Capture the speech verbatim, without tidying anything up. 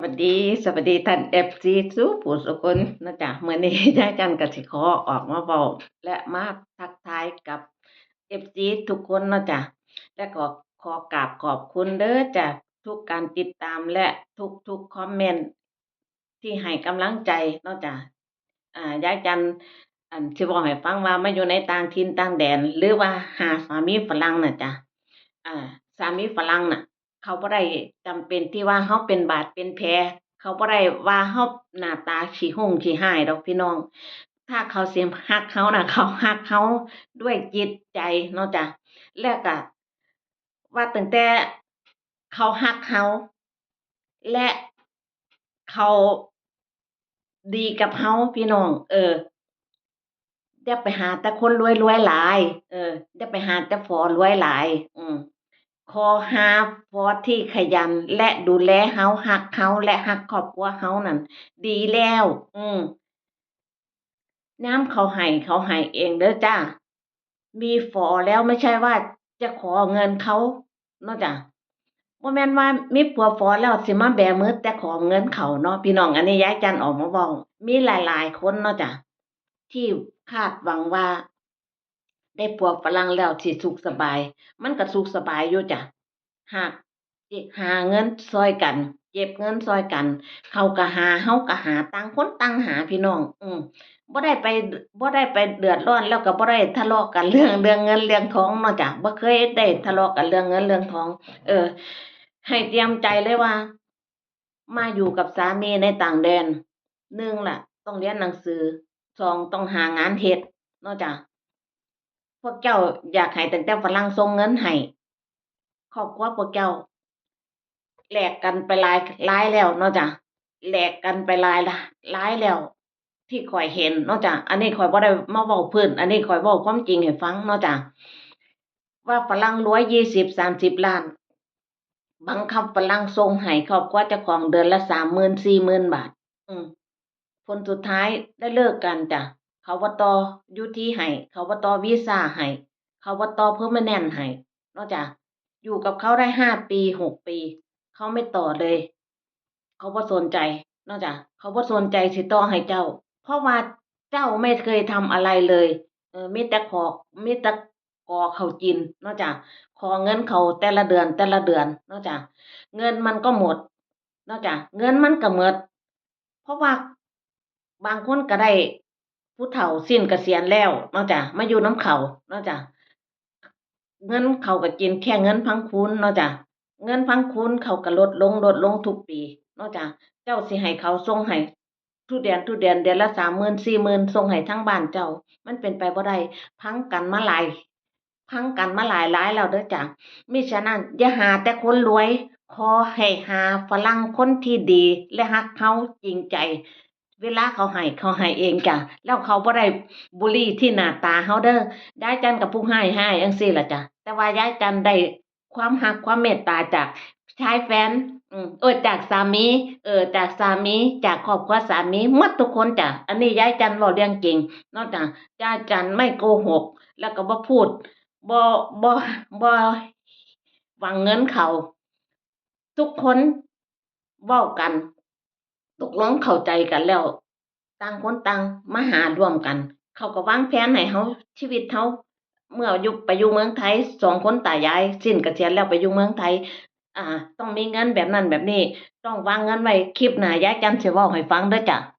สวัสดี สวัสดีท่าน เอฟซี สู่ผู้สู่คนเนาะจ้ะ มื้อนี้ยายจันก็สิขอออกมาเว้า และมาทักทายกับ เอฟซี ทุกคนเนาะจ้ะ และก็ขอกราบขอบคุณเด้อจ้ะ ทุกการติดตามและทุกๆคอมเมนต์ที่ให้กำลังใจเนาะจ้ะ อ่า ยายจัน อัน สิเว้าให้ฟังว่ามาอยู่ในต่างถิ่นต่างแดน หรือว่าหาสามีฝรั่งน่ะจ้ะ อ่า สามีฝรั่งน่ะ เขาบ่ได้จำเป็นที่ว่าเฮาเป็นบาดเป็นแผล เขาบ่ได้ว่าเฮาหน้าตาขี้ฮุ้งขี้ฮ้ายดอกพี่น้อง ถ้าเขาสิฮักเฮาน่ะ เขาฮักเฮาด้วยจิตใจเนาะจ้ะ แล้วก็ว่าตั้งแต่เขาฮักเฮา และเขาดีกับเฮาพี่น้อง เออ อย่าไปหาแต่คนรวยๆหลาย เออ อย่าไปหาแต่ฝอรวยหลาย อืม ขอหาฝอที่ขยันและดูแลเฮา ฮักเฮาและฮักครอบครัวเฮานั่นดีแล้ว อืม ยามเขาให้ เขาให้เองเด้อจ้า มีฝอแล้วไม่ใช่ว่าจะขอเงินเขาเนาะจ้ะ บ่แม่นว่ามีผัวฝอแล้วสิมาแบมือแต่ขอเงินเขาเนาะ พี่น้อง อันนี้ยายจันออกมาเว้า มีหลายๆคนเนาะจ้ะ ที่คาดหวังว่า ได้ผัวฝรั่งแล้วสิสุขสบาย มันก็สุขสบายอยู่จ้ะ หากหาเงินซ่อยกัน เก็บเงินซ่อยกัน เขาก็หา เฮาก็หา ต่างคนต่างหาพี่น้อง อืม บ่ได้ไป บ่ได้ไปเดือดร้อน แล้วก็บ่ได้ทะเลาะกันเรื่อง เรื่องเงินเรื่องทองเนาะจ้ะ บ่เคยได้ทะเลาะกันเรื่องเงินเรื่องทอง เออ ให้เตรียมใจเลยว่า มาอยู่กับสามีในต่างแดน หนึ่งล่ะ ต้องเรียนหนังสือ สอง ต้องหางานเฮ็ดเนาะจ้ะ พวกเจ้าอยากให้ตั้งแต่ฝรั่งส่งเงินให้ ครอบครัวพวกเจ้า แลกกันไปหลาย หลายแล้วเนาะจ้ะ แลกกันไปหลายละ หลายแล้ว ที่ข้อยเห็นเนาะจ้ะ อันนี้ข้อยบ่ได้มาเว้าพื้น อันนี้ข้อยเว้าความจริงให้ฟังเนาะจ้ะ ว่าฝรั่งรวยยี่สิบสามสิบล้าน บังคับฝรั่งส่งให้ครอบครัวเจ้าของเดือนละสามหมื่นสี่หมื่นบาท อืม ผลสุดท้ายได้เลิกกันจ้ะ เขาบ่ต่ออยู่ที่ให้ เขาบ่ต่อวีซ่าให้ เขาบ่ต่อเพอร์มาแนนต์ให้เนาะจ้ะ อยู่กับเขาได้ห้าปี หกปี เขาไม่ต่อเลย เขาบ่สนใจเนาะจ้ะ เขาบ่สนใจสิต่อให้เจ้า เพราะว่าเจ้าไม่เคยทำอะไรเลย เออ มีแต่ขอ มีแต่ขอเขากินเนาะจ้ะ ขอเงินเขาแต่ละเดือน แต่ละเดือนเนาะจ้ะ เงินมันก็หมดเนาะจ้ะ เงินมันก็หมด เพราะว่าบางคนก็ได้ผู้เฒ่าสิ้นเกษียณแล้วเนาะจ้ะ มาอยู่นำเขาเนาะจ้ะ เงินเขาก็กินแค่เงินพังคูณเนาะจ้ะ เงินพังคูณเขาก็ลดลง ลดลงทุกปีเนาะจ้ะ เจ้าสิให้เขาส่งให้ทุกเดือน ทุกเดือน เดือนละสามหมื่น สี่หมื่น ส่งให้ทางบ้านเจ้า มันเป็นไปบ่ได้ พังกันมาหลาย พังกันมาหลายหลายแล้วเด้อจ้ะ มิฉะนั้นอย่าหาแต่คนรวย ขอให้หาฝรั่งคนที่ดีและฮักเฮาจริงใจ เวลาเขาให้ เขาให้เองจ้ะ แล้วเขาบ่ได้บูลลีที่หน้าตาเฮาเด้อ ยายจันกับผู้ฮ้ายฮ้ายจั่งซี้ล่ะจ้ะ แต่ว่ายายจันได้ความฮักความเมตตาจากชายแฟน อืม เออ จากสามี เออ จากสามี จากครอบครัวสามี หมดทุกคนจ้ะ อันนี้ยายจันเว้าเรื่องจริงเนาะจ้ะ ยายจันไม่โกหก แล้วก็บ่พูด บ่ บ่ บ่หวังเงินเขา ทุกคนเว้ากัน ตกลงเข้าใจกันแล้ว ต่างคนต่างมาหาร่วมกัน เขาก็วางแผนให้เฮา ชีวิตเฮา เมื่ออยู่ ไปอยู่เมืองไทย สองคนตายาย สิ้นเกษียณแล้วไปอยู่เมืองไทย อ่า ต้องมีเงินแบบนั้นแบบนี้ ต้องวางเงินไว้ คลิปหน้ายายจันสิเว้าให้ฟังเด้อจ้ะ